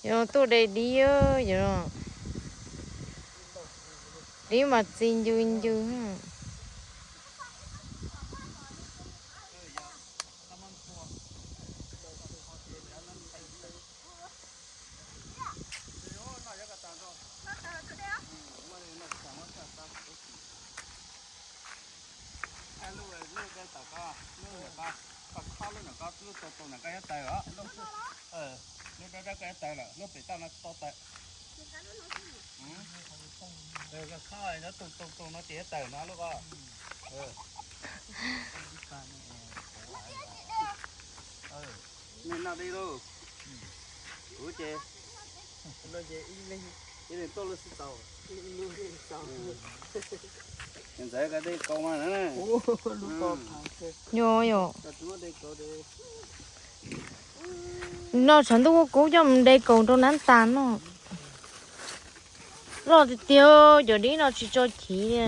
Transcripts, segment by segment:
Yog tuaj de dib, yog dib mas txi ncw ncw. Lub dawb dawb koj ib taws lawm, lub dawb dawb koj ib taws lawm, lub pem toj no tsis tau taws. Koj khob nyob tus tus tus no ces ib taws no lub ko. Nej noj dib lauj. Kuv ces ib leeg tuaj lub xwb tau. Ntxawm koj dej kaus mas na. Yog yog. Noj tshav ntuj kub coj mus de kaus rau nab tas noj. Loj tiag tiag, cov dib no tsis tso chiv li.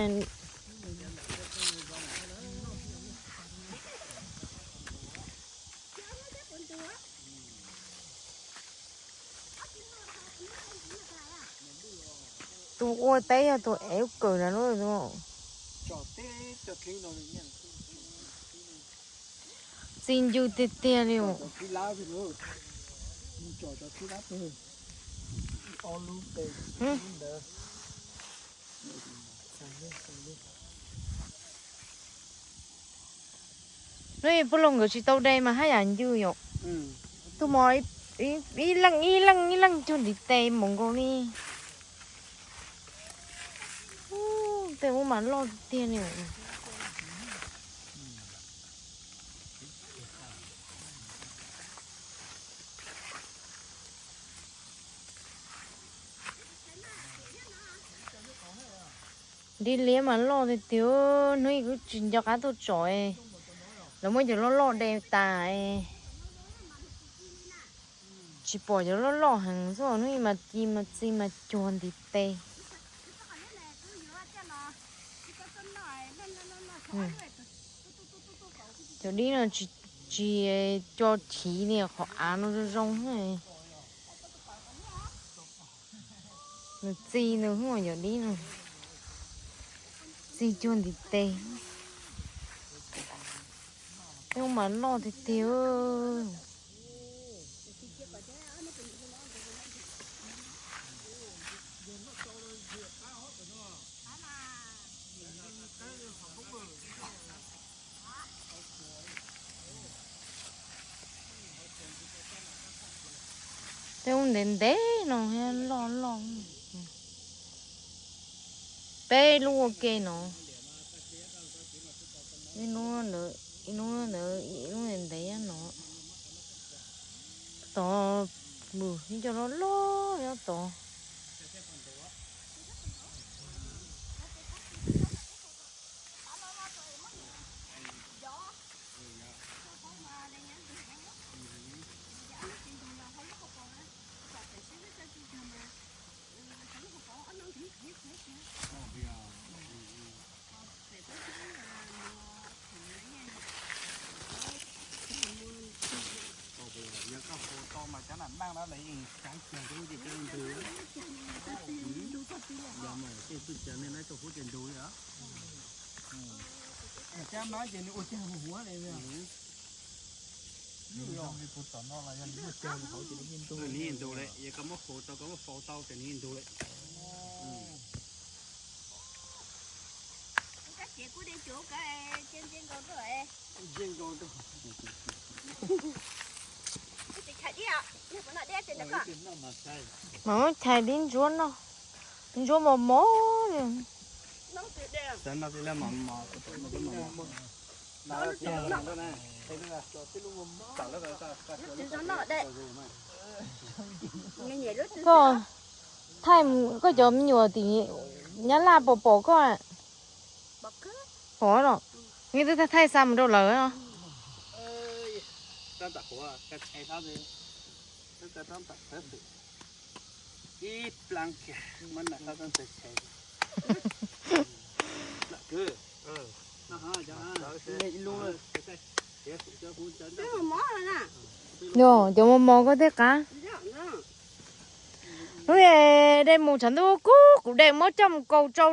Tus ua teb yog tus ev kawm na. Txi ncw tiag tiag li. Hnub ib pub lug nkawd tsis tau de mas haj yam ncw yom. Tus mos ib leej ib leej ib leej cuag ntiv tes npaum nkaus li. Tej ub mas loj tiag li. Dib liab mas loj tiag tiag, hnub ib kuv tsis nco qab tuaj tsom. Lawv muab cov loj loj de tas, tsis pom cov loj loj heev xwb, hnub ib mas ci mas txi mas cuag ntiv tes. Cov dib no tsis co chiv li, qhov av no zoo zoo. Nws txi nws hu cov dib no, txi cuag ntiv tes. Tej ub mas loj tiag tiag. Tej ub ntev ntev no thiab loj loj. Peb lub ua ke no, ib hnub ntawd ib hnub ntawd ib lub ntev ntev no. Tod, ib co loj loj nyob tod. Yog koj haus tau mas cov nam neej no lawv yeej tsav cag rau lub ces cov ntug. Yog mas tej txuj cag nej lawv tau huv ces ntug li os. Cab mab ces nws ua cag huv huv li. Nws yeej ntug li, yog koj muab haus tau, koj muab faus tau ces nws yeej ntug li. Mas muab chais dib ntsuab no, dib ntsuab mos mos li. Koj thaij, koj cov me nyuam tim Nyab Laj puas pom koj? Pom no, nej twb thaij xa mus rau lawv no. Yog cov mos mos koj tej qab. Hnub de mus tshav ntuj kub kuv de muab coj mus kaus tsau,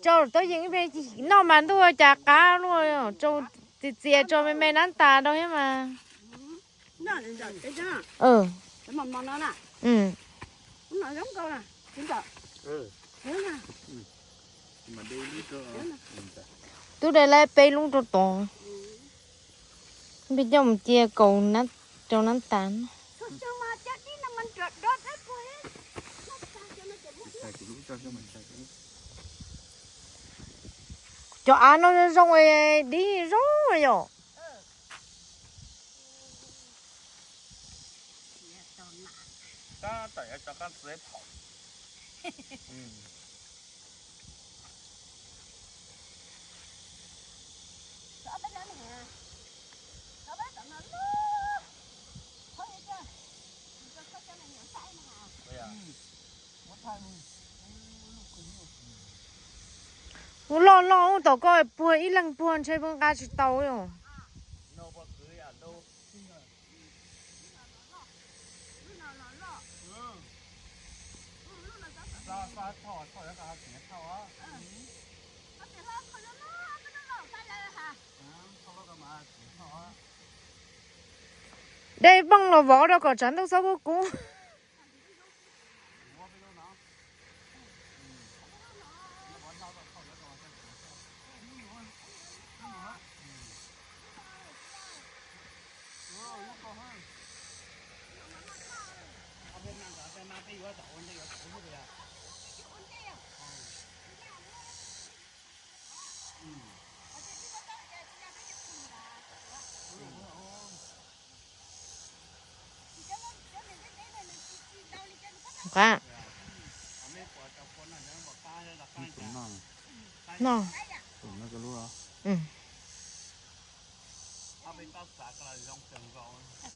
tsau tau yeej ib pliag noj mas ntuj cas qab luaj, tsau txias txias tsau me me nab tas rau thiab mas. Twb de lawm peb lub rau tod, peb coj mus cia kaus rau nab tas. Cov av no zoo zoo, dib zoo yom. Ub, loj loj ub, tom koj puag ib leeg puag ntshe puag nqa tsis tau os. De poob los vov rau kom tshav ntuj txhob kub kub. Nqa. No.